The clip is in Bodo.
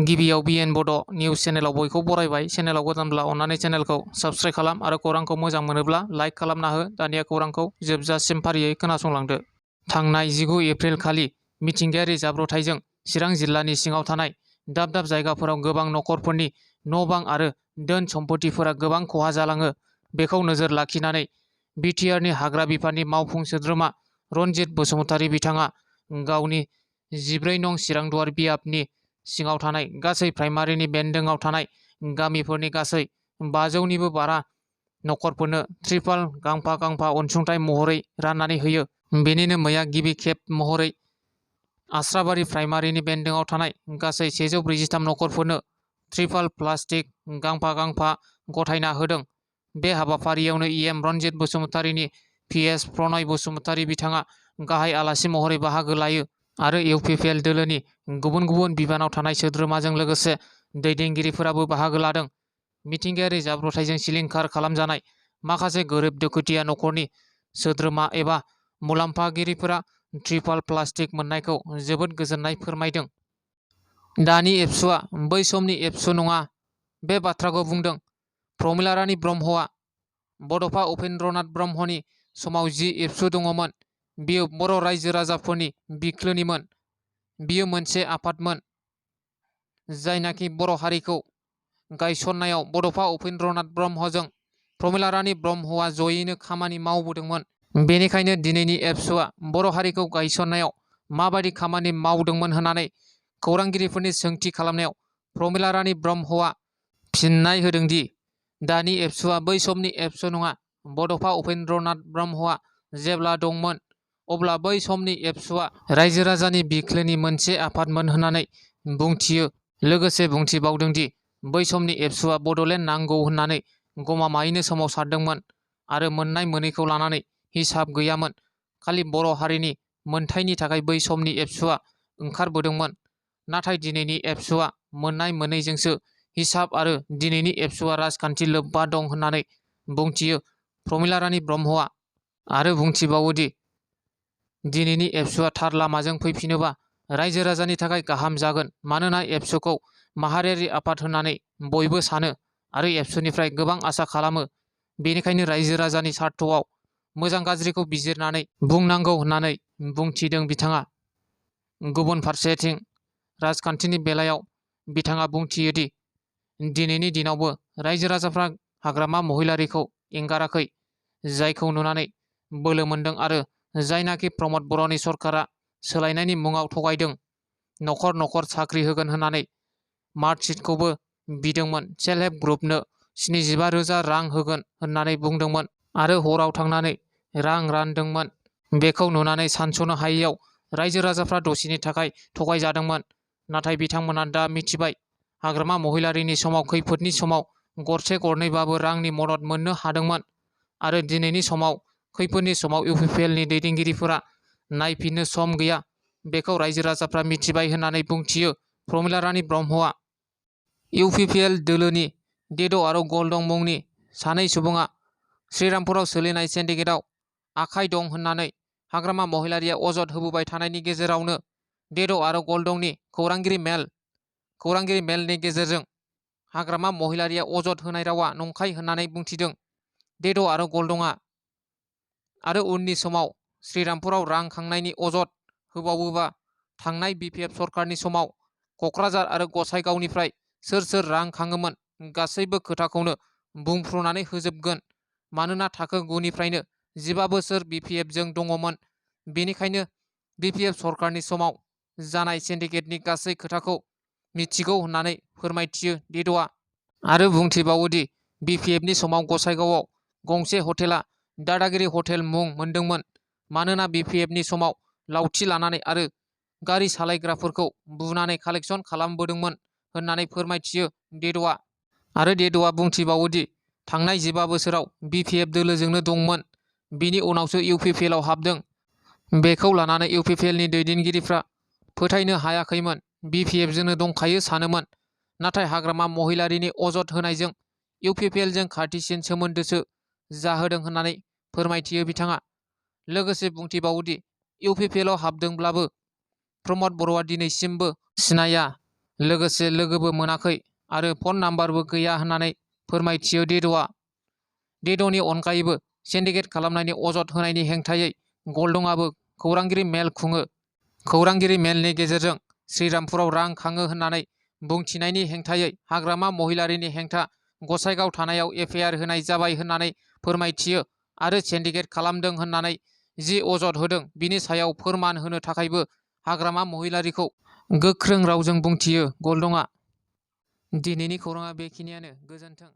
गिबियाव बिएन बड' निउस चेनेलाव बयखौ बरायबाय। चेनेलाव गोदानब्ला अन्नानै चेनेलखौ साबस्क्राइब खालाम आरो खौरांखौ मोजां मोनोब्ला लाइक खालामना हो। दानिया खौरांखौ जोबजासिम फारियै खोनासंलांदो। थांनाय 19 एप्रिल खालि मिथिंगायारि जाब्रबथायजों चिरां जिल्लानि सिङाव थानाय दाब दाब जायगाफोराव गोबां नखरफोरनि न'-बां आरो धोन सम्फथिफोरा गोबां खहा जालाङो। बेखौ नोजोर लाखिनानै बिटिआरनि हाग्रा बिफाननि मावफुं सोद्रोमा रनजित बसुमतारी बिथाङा गावनि 14 नं चिरांदुवार बियाबनि सिङाव थानाय गासै प्राइमारिनि बेन्दोंआव थानाय गामिफोरनि गासै 500निबो बारा नखरफोरनो त्रिपाल गांफा गांफा अनसुंथाइ महरै राननानै होयो। बेनिनो मैया गिबि खेब महरै आस्राबारि प्राइमारिनि बेन्दोंआव थानाय गासै 143 नखरफोरनो त्रिपाल प्लास्टिक गांफा गांफा गथायना होदों। बे हाबाफारियावनो इएम रनजित बसुमतारीनि पिएस प्रनय बसुमतारी बिथाङा गाहाय आलासि महरै बाहागो लायो आरो इउपिपिएल दोलोनि गुबुन गुबुन बिबानाव थानाय सोद्रोमाजों लोगोसे दैदेनगिरिफोराबो बाहागो लादों। मिथिंगायारि जाब्रबथायजों सिलिंखार खालामजानाय माखासे गोरिब दुखुथिया नखरनि सोद्रोमा एबा मुलाम्फागिरिफोरा त्रिपाल प्लास्टिक मोननायखौ जोबोद गोजोननाय फोरमायदों। दानि एबसुआ बै समनि एबसु नङा, बे बाथ्राखौ बुंदों प्रमिला रानी ब्रह्मआ। बड'फा उपेन्द्रनाथ ब्रह्मनि समाव जि एबसु दङमोन, बियो बर' रायजो राजाफोरनि बिख्लोनिमोन। बियो मोनसे आफादमोन जायनाखि बर' हारिखौ गायसननायाव बड'फा उपेन्द्रनाथ ब्रह्मजों प्रमिला रानी ब्रह्मआ जयैनो खामानि मावबोदोंमोन। बेनिखायनो दिनैनि एबसुआ बर' हारिखौ गायसननायाव माबायदि खामानि मावदोंमोन होननानै खौरांगिरिफोरनि सोंथि खालामनायाव प्रमिला रानी ब्रह्मआ फिननाय होदोंदि दानि एबसुआ बै समनि एबसु नङा। बड'फा उपेन्द्रनाथ ब्रह्मआ जेब्ला दंमोन अब्ला बै समनि एबसुआ रायजो राजानि बिख्लोनि मोनसे आफादमोन होननानै बुंथियो। लोगोसे बुंथिबावदोंदि बै समनि एबसुआ बड'लेण्ड नांगौ होननानै गमामायैनो सोमावसारदोंमोन आरो मोननाय मोनैखौ लानानै हिसाब गैयामोन। खालि बर' हारिनि मोनथायनि थाखाय बै समनि एबसुआ ओंखारबोदोंमोन। नाथाय दिनैनि एबसुआ मोननाय मोनैजोंसो हिसाब आरो दिनैनि एबसुआ राजखान्थि लोब्बा दं होननानै बुंथियो प्रमिला रानी ब्रह्मआ आरो बुंथिबावोदि दिनैनि एबसुआ थार लामाजों फैफिनोबा रायजो राजानि थाखाय गाहाम जागोन। मानोना एबसुखौ माहारियारि आफाद होननानै बयबो सानो आरो एबसुनिफ्राय गोबां आसा खालामो। बेनिखायनो रायजो राजानि सार्थआव मोजां गाज्रिखौ बिजिरनानै बुंनांगौ होननानै बुंथिदों बिथाङा। गुबुन फारसेथिं राजखान्थिनि बेलायाव बिथाङा बुंथियोदि दिनैनि दिनावबो रायजो राजाफ्रा हाग्रामा महिलारिखौ एंगाराखै, जायखौ नुनानै बोलो मोनदों आरो जायनाखि प्रमद बर'नि सरकारा सोलायनायनि मुङाव थगायदों। नखर नखर साख्रि होगोन होननानै मार्कशीटखौबो बिदोंमोन। सेल्फ हेल्प ग्रुपनो 75,000 रां होगोन होननानै बुंदोंमोन आरो हराव थांनानै रां रानदोंमोन। बेखौ नुनानै सानस'नो हायैयाव रायजो राजाफ्रा दसेनि थाखाय थगायजादोंमोन। नाथाय बिथांमोना दा मिथिबाय हाग्रामा महिलारिनि समाव खैफोदनि समाव गरसे गरनैबाबो रांनि मदद मोननो हादोंमोन आरो दिनैनि समाव खैफोदनि समाव इउपिपिएलनि दैदेनगिरिफोरा नायफिननो सम गैया। बेखौ रायजो राजाफ्रा मिथिबाय होननानै बुंथियो प्रमिला रानी ब्रह्मआ। इउपिपिएल दोलोनि देद' आरो गलदं मुंनि सानै सुबुङा श्रीरामपुराव सोलिनाय सिन्डिकेटआव आखाइ दं होननानै हाग्रामा महिलारिया अजद होबोबाय थानायनि गेजेरावनो देद' आरो गलदंनि खौरांगिरि मेलनि गेजेरजों हाग्रामा महिलारिया अजद होनाय रावा नंखाय होननानै बुंथिदों देद' आरो गलदंआ। आरो उननि समाव श्रीरामपुराव रां खांनायनि अजद होबावोबा थांनाय बिपिएफ सरकारनि समाव क'क्राझार आरो गसाइगावनिफ्राय सोर सोर रां खाङोमोन गासैबो खोथाखौनो बुंफ्रुनानै होजोबगोन। मानोना थाखो 9 निफ्रायनो 15 बोसोर बिपिएफजों दङमोन। बेनिखायनो बिपिएफ सरकारनि समाव जानाय सिन्डिकेटनि गासै खोथाखौ मिथिगौ होननानै फोरमायथियो देद'आ आरो बुंथिबावोदि बिपिएफनि समाव गसाइगावआव गंसे हटेला दादागिरि हटेल मुं मोनदोंमोन। मानोना बिपिएफनि समाव लावथि लानानै आरो गारि सालायग्राफोरखौ बुनानै कालेक्सन खालामबोदोंमोन होननानै फोरमायथियो देद'आ आरो देद'आ बुंथिबावोदि थांनाय 15 बोसोराव बिपिएफ दोलोजोंनो दंमोन, बिनि उनावसो इउपिपिएलआव हाबदों। बेखौ लानानै इउपिपिएलनि दैदेनगिरिफ्रा फोथायनो हायाखैमोन, बिपिएफजोंनो दंखायो सानोमोन। नाथाय हाग्रामा महिलारिनि अजद होनायजों इउपिपिएलजों खाथिसिन सोमोन्दोसो जाहोदों होननानै फोरमायथियो बिथाङा। लोगोसे बुंथिबावोदि इउपिपिएलआव हाबदोंब्लाबो प्रमद बर'आ दिनैसिमबो सिनाया लोगोसे लोगोबो मोनाखै आरो फन नाम्बारबो गैया होननानै फोरमायथियो डेड'आ। डेड'नि अनगायैबो सिन्डिकेट खालामनायनि अजद होनायनि हेंथायै गल्डंआबो खौरांगिरि मेल खुङो। खौरांगिरि मेलनि गेजेरजों श्रीरामपुराव रां खाङो होननानै बुंथिनायनि हेंथायै हाग्रामा महिलारिनि हेंथा गसाइगाव थानायाव एफआइआर होनाय जाबाय होननानै फोरमायथियो आरो सिन्डिकेट खालामदों होननानै जि अजद होदों बिनि सायाव फोरमान होनो थाखायबो हाग्रामा महिलारिखौ गोख्रों रावजों बुंथियो गल्डंआ। दिनैनि खौराङा बेखिनियानो। गोजोन्थों।